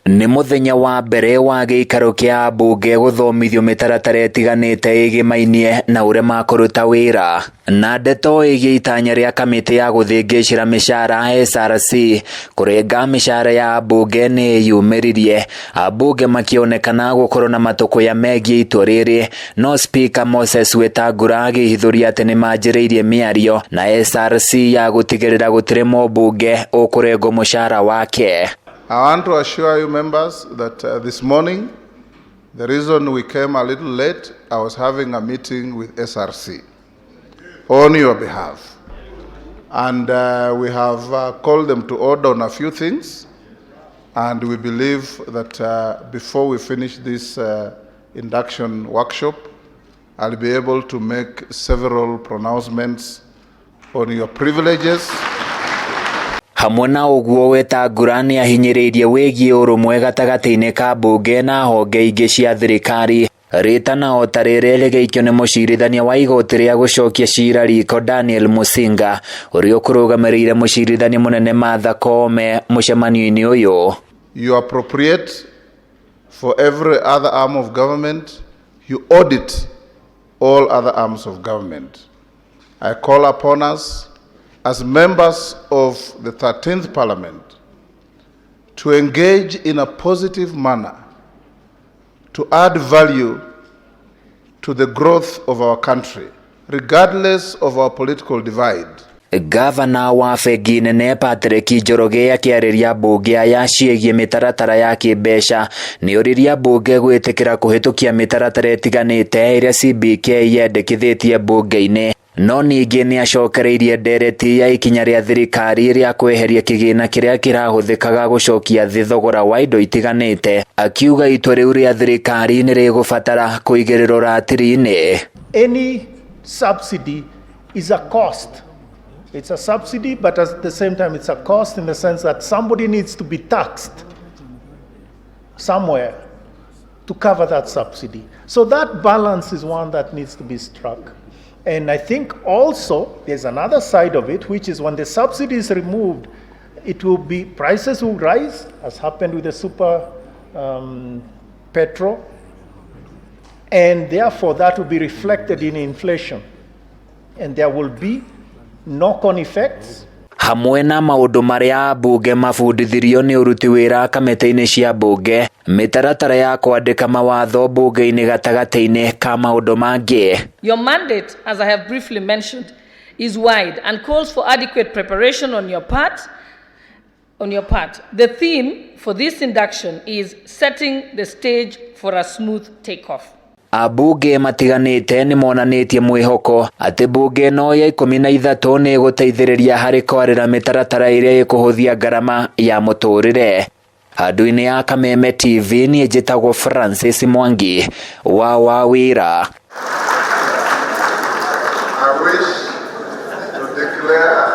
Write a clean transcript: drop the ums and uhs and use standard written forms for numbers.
Nĩ mũthenya wa mbere wa gĩikaro kĩa ambunge gũthomithio mĩtaratara ĩtiganĩte ĩgĩmainie na ũrĩa makũruta wĩra. Na ndeto ĩgiĩ itanya rĩa kamĩtĩ ya gũthĩngĩcĩra mĩcara SRC kũrenga mĩcara ya ambunge nĩ yumĩririe, ambunge makĩonekana gũkorwo na matũkũya megiĩ itua rĩrĩ, no Speaker Moses Wetangula agĩhithũria atĩ nĩmanjĩrĩirie mĩario na SRC ya gũtigĩrĩra gũtirĩ mũmbunge ũkũrengwo mũcara wake. I want to assure you members that this morning, the reason we came a little late, I was having a meeting with SRC on your behalf. And we have called them to order on a few things. And we believe that before we finish this induction workshop, I'll be able to make several pronouncements on your privileges. Hamwe na ũguo, Wetangula nĩ ahinyĩrĩirie wĩgiĩ ũrũmwe gatagatĩ-inĩ ka mbunge na honge ingĩ cia thirikari. Rĩtana o ta rĩrĩ rĩgĩikio nĩ mũcirithania wa igoti rĩa gũcokia cira riko Daniel Musinga, ũrĩa ũkũrũgamĩrĩire mũcirithania mũnene Martha Koome mũcemanio-inĩ ũyũ. You appropriate for every other arm of government. You audit all other arms of government. I call upon us as members of the 13th Parliament to engage in a positive manner to add value to the growth of our country, regardless of our political divide. Gavana wa bengi nene Patrick Njoroge akĩarĩria mbunge aya ciĩgiĩ mĩtaratara ya kĩmbeca nĩ oririe mbunge gwĩtĩkĩra kũhĩtũkia mĩtaratara ĩtiganĩte ĩrĩa CBK yendekithĩtie mbunge-inĩ, no ningĩ nĩ acokereirie ndereti ya ikinya rĩa thirikari rĩa kweheria kĩgĩna kĩrĩa kĩrahũthĩkaga gũcokia thĩ thogora wa indo itiganĩte, akiuga itua rĩu rĩa thirikari nĩ rĩgũbatara kũigĩrĩrwo ratiri-inĩ. Any subsidy is a cost. It's a subsidy, but at the same time, it's a cost in the sense that somebody needs to be taxed somewhere to cover that subsidy. So that balance is one that needs to be struck. And I think also there's another side of it, which is when the subsidy is removed, it will be prices will rise, as happened with the super petrol, and therefore that will be reflected in inflation. And there will be knock-on effects. Hamwe na maũndũ marĩa ambunge mabundithirio nĩ ũruti wĩra kamĩtĩ-inĩ cia mbunge, mĩtaratara ya kwandĩka mawatho mbunge-inĩ gatagatĩ-inĩ ka maũndũ mangĩ. Your mandate, as I have briefly mentioned, is wide and calls for adequate preparation on your part. On your part. The theme for this induction is setting the stage for a smooth takeoff. Ambunge matiganĩte nĩ monanĩtie mwĩhoko atĩ mbunge ĩno ya 13 nĩ ĩgũteithĩrĩria harĩ kwarĩra mĩtaratara ĩrĩa ĩkũhũthia ngarama ya mũtũrĩre. Handũ-inĩ ya Kameme TV, niĩ njĩtagwo Francis Mwangi wa Wawĩra. I wish to declare